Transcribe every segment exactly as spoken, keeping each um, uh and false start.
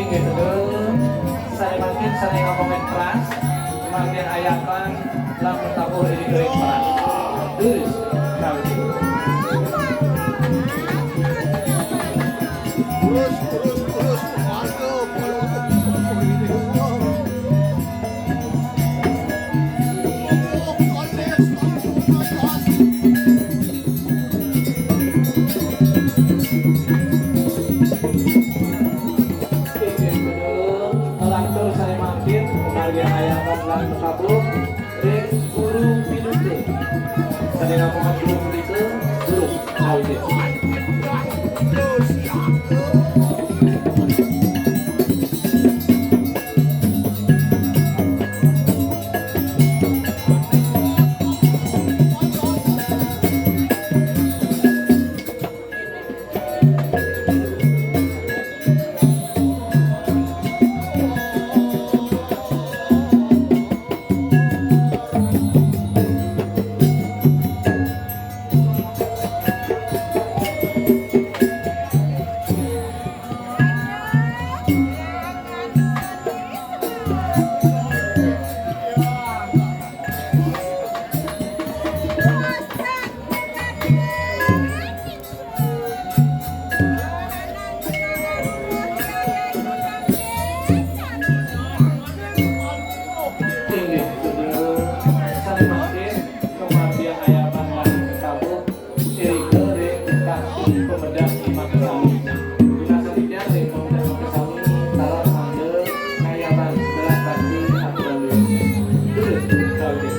Gitu. Saya makin sering ngomongin keras, makin ayapan, lamun tabuh ini duit keras. Terus, nah, gitu. Terus, terus, terus. Waduh, waduh. Inggih, bener. Lantur saya mampir, kemargi ayapan lan tabuh ring guru pinutup. Sané ngapunten guru pinutup, guru. Nah, inggih. Inggih, bener. Sané mangkin, kemargi ayapan lan tabuh irika ring bakti pemedah makasami. Dina sakican ring pemedah makasami, taler mangda ngayapan gelah bakti aturan luwih. Terus, kawit.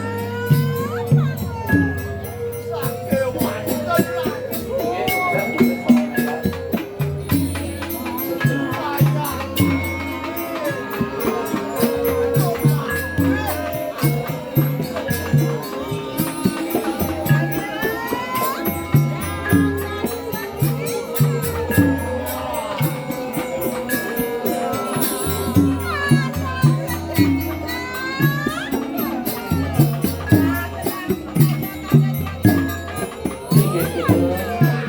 Inggih, kidul,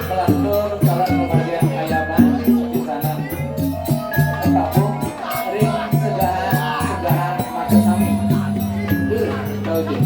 kelantur, kalah kemargian ayapan, pisanan ketabuh ring segahan-segahan makasami. Duh, kawit.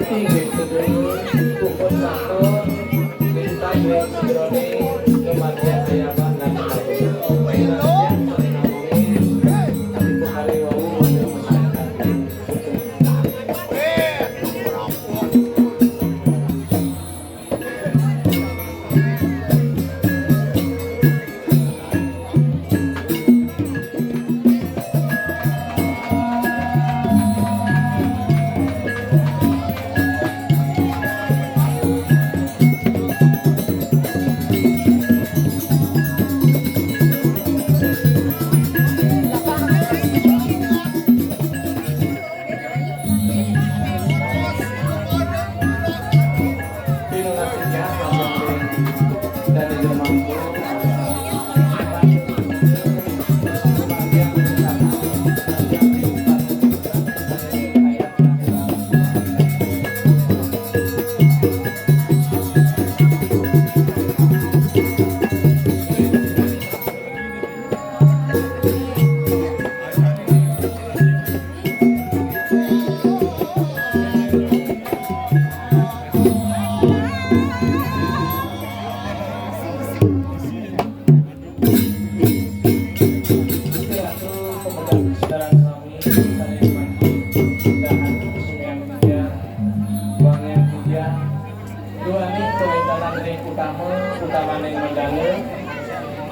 Inggih, sedaya puput sampun, lintang ring sajeroning kemargian ayapan lan tabuh. Panjenengan sané namung, tapi hari wau wonten masyarakat. Duaning kawéntenan ring utama, utamaning mandala,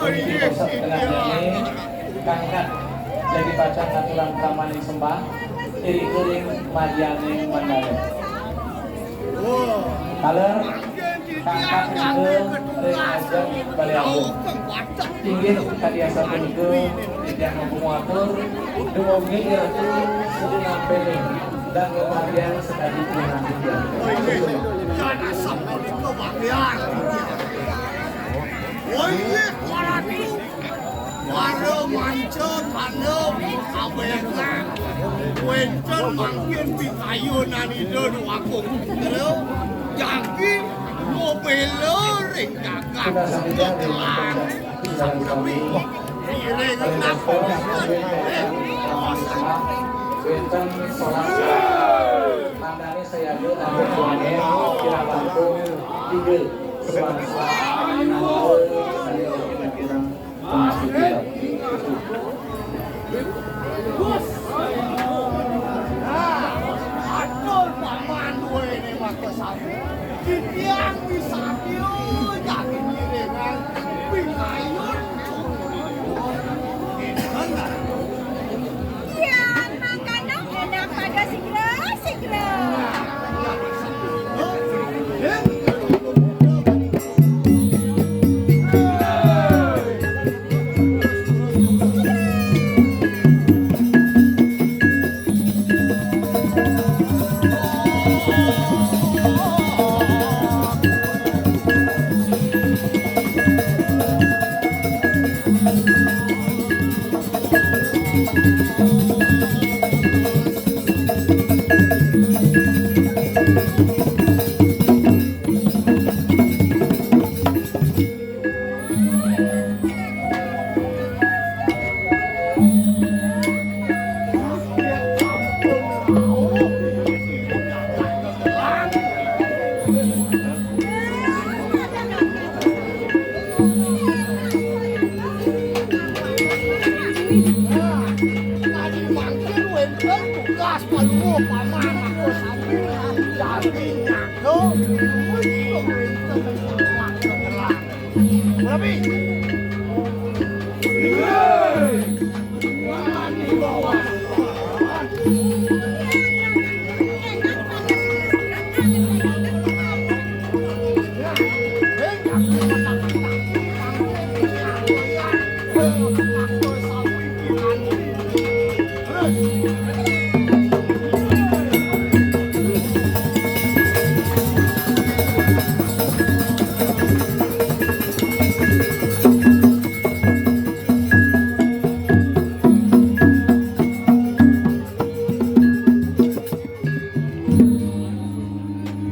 puniki resep tengahné, kangkat dadi pacang ngaturang pramaning sembah, irika ring madyaning mandala. Taler. Pangkat ringkeu ring ajeng Balé Agung. Inggih katiasa punika titiang ngapungatur dumugi Ratu Sri Nampéné dan kemudian sekali dengan titiang. Inggih, Ratu. Para manca tanda kabéhna wénten mangkin pikayunan Ida Déwa Agung Putra jagi ngabéla ring jagat Gelang. Sapunapi iring nakosan. Wénten salah tandané sayaga anu suané kirang langkung tiga sebangsa. Saya kurang masih tidak.